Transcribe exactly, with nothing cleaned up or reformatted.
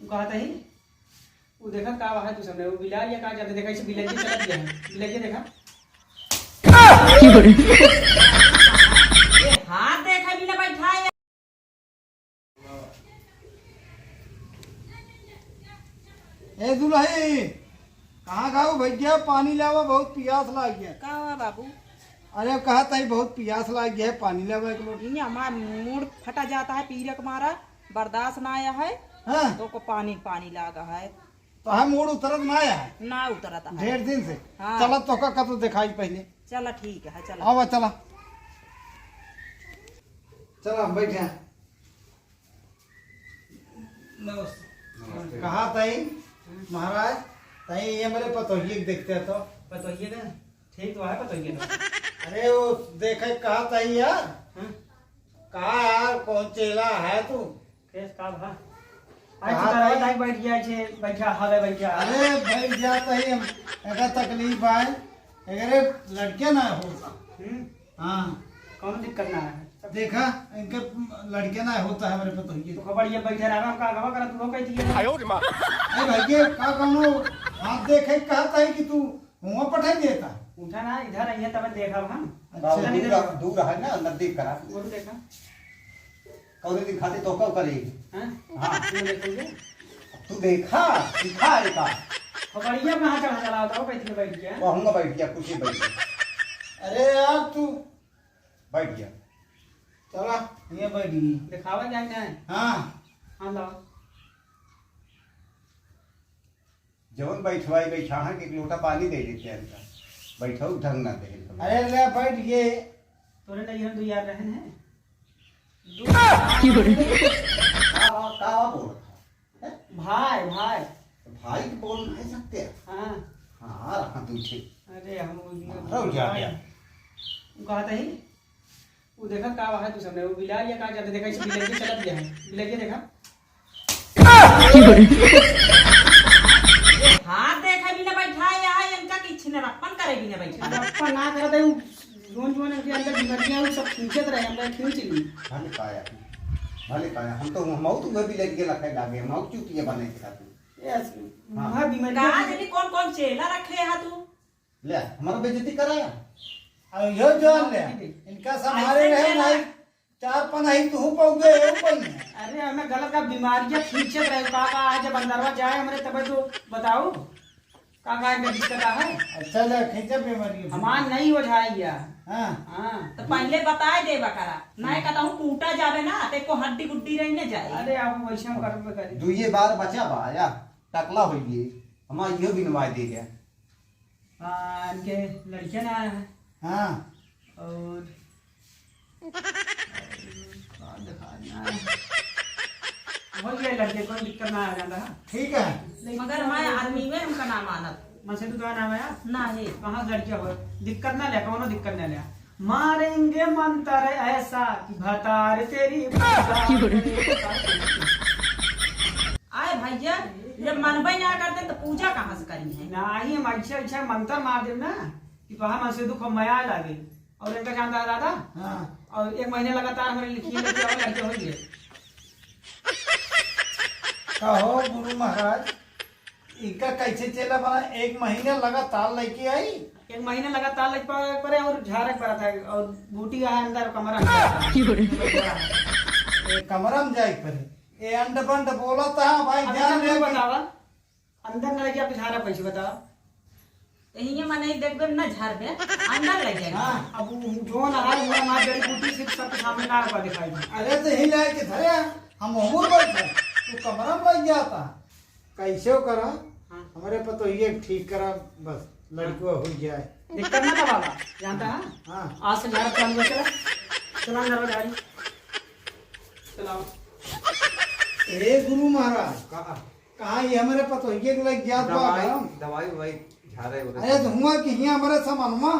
उ कहत ही, उ देखा का है तू सामने, उ बिलार या का जाते देखा, इसे बिलैया चलत गया है, बिलैया देखा। ए, हाथ देखा भी ना बैठा है। ए दुलही, कहाँ गाऊ भैया, पानी लावा, बहुत पियास लाग गया। का हुआ बाबू? अरे कहत ही बहुत पियास लाग गया है, पानी लावा एक लोटा। नहीं, हमार मूड़ फटा जाता है पीरे के मारा, बर्दाश्त ना आया है। हाँ। तो को पानी पानी लागा है। तो हम मूड़ उतरत ना आया है। ना उतरत है। ढेर दिन से। हाँ। चला तोका कतो देखाई पहले। चला ठीक है, चला। आवा चला। चला हम बैठे हैं। नमस्ते। नमस्ते। कहा तई महाराज, तई ये मेरे पतोहिए के देखते हैं तो। पतोहिए का? ठीक तो है पतोहिए का। अरे वो देखे कहा तई यार। हाँ। कहा यार कौन चेला है तू? केस का भा? आज कहा तो तई? बैठ गया छे, बैठा हवे बैठा। अरे बैठ जाता ही हम, एका तकलीफ आए, अगर लड़के ना होता। हम्म। हाँ। कौन दिक्कत ना है? देखा, इनके लड़के ना होता है हमरे पतोहिए। तो खबर ये बैठे रहा, का गवा करा तू हो कह दिए। आयो रे माँ। अरे भाई, ये का कौनो हाथ देखे कहता है कि तू हुआ पठाई देता? उठा ना, इधर आइए तब देखा हम। अच्छा। बाबू इधर दूर, इधर। दूर है ना, नजदीक करा। वो तो देखा। कौन दिन खाते तो कब करेगी? हाँ? हाँ। तू देखो ये। तू देखा, सिखा एका। खबरिया कहाँ चढ़ा चला था, वो बैठ के बैठ गया। वो हम बैठ गया, कुछ ही बैठ गया। अरे यार तू बैठ गया। चला, ये बैठ गई। दिखावा क्या क्या है? हाँ। हाँ, लाओ। जवन बैठवाई बैठा है कि एक लोटा पानी दे देते हैं इनका। बैठो, ढंग ना दे इनका। अरे ले बैठ गए। तोरे नहीं हम दो यार रहन हैं। का, का बोल रहा है? हैं? भाई, भाई। भाई के बोल नहीं सकते? हाँ। हाँ, रहा तू ठीक। अरे, हम वो मारो जा गया। वो कहता ही, वो देखा का है तू सामने, वो बिलार या का जाते देखा, इसे बिलैया चलत गया है। बिलैया देखा। ये हाथ देखा भी ना बैठा है, यहाँ इनका कि छिनरप्पन करे भी ना बैठा है। छिनरप्पन ना करत है, वो जोन जोन इनके अंदर बीमारियाँ, वो सब खींचत रहे, हम कहे खींच ली। भले काया, भले काया, हम तो, हम तो वह बिलैया लखे लागे, हम चूतिया बने के खातिर। Yes, हाँ। वहाँ बीमारियाँ का जाने कौन कौन चेला रखे है तू? ले, हमारा बेइज्जती कराया। अब यो जान ले, इनका संभाले ऐसे रहे चेला। नहीं, चार पनाही तू पाओगे, ये पाई है। अरे, हमें गलत का बीमारियाँ खींचत रहे, का, का आज बंदरवा जाए, हमरे तबे तो बताओ, का, का इनका दिक्कत आ है? अच्छा, ले, खींचा बीमारी है। हमार नहीं हो जाए या। हाँ। हाँ, तो पहले बताए देबा करा, नहीं कहता हूँ टूटा जावे ना, तो एको हड्डी गुड्डी रही ना जाए। अरे, आप वैसे हम करबे करी। दुइये बार बचा बा, या टकला होइए, हमार इहो बिनवाए दे गया। हाँ, इनके लड़के ना आए हैं। हाँ। और, और का दिखा ना है। हो गया लड़के, कोई दिक्कत ना आ जाता है। ठीक है। मगर हमारे आदमी में हमका ना मानत। मन से तू का नाम है? ना है। कहाँ से लड़कियाँ हो? दिक्कत ना ले, कौनो दिक्कत ना ले। मारेंगे मंत्र ऐसा कि भतार तेरी आए भैया, जब मनबे ना करते तो पूजा कहाँ से करी है? नाही, हम अच्छा अच्छा मंत्र मार देब ना कि तोहार मन से दुख मया लागे। और इनका जानता है दादा? हाँ। और एक महीने लगातार हमारे लिखिए लेके आओ, लड़के हो गए। कहो गुरु महाराज, इनका कैसे चेला बना? एक महीने लगातार लेके आई? एक महीने लगातार लेके पा-, पड़े और झारक पड़ा था और बूटी आया अंदर कमरा में। ए, कमरा में जाए पड़े। ए, अंड बंड बोला था भाई, अब ध्यान अंदर दे। बतावा, अंदर ना लगे, आप झारा पैसे बतावा। तो हिये मने देखबे ना झारबे, अंदर लगे। हाँ, अब उ जो ना है, वो हमार जड़ी बूटी सिर्फ सबके सामने ना रखा दिखाई दे। अरे तो ही लाए के धरे, हम हमूर बैठे, तू कमरा में लग जाता। कैसे हो करा? हाँ। हमारे पतोहिए ठीक करा, बस लड़कुआ हो जाए। दिक्कत ना था बाबा, जानता है? हाँ। आज से झारा चालू है, चला। चला अंदर हो झारी। चलाओ। ए गुरु महाराज, का? कहाँ ये हमारे पतोहिए के लग गया बा दवाई, गरम? दवाई, ववाई झारे उरे अरे तो हुआ कि हियाँ हमारे सामानमा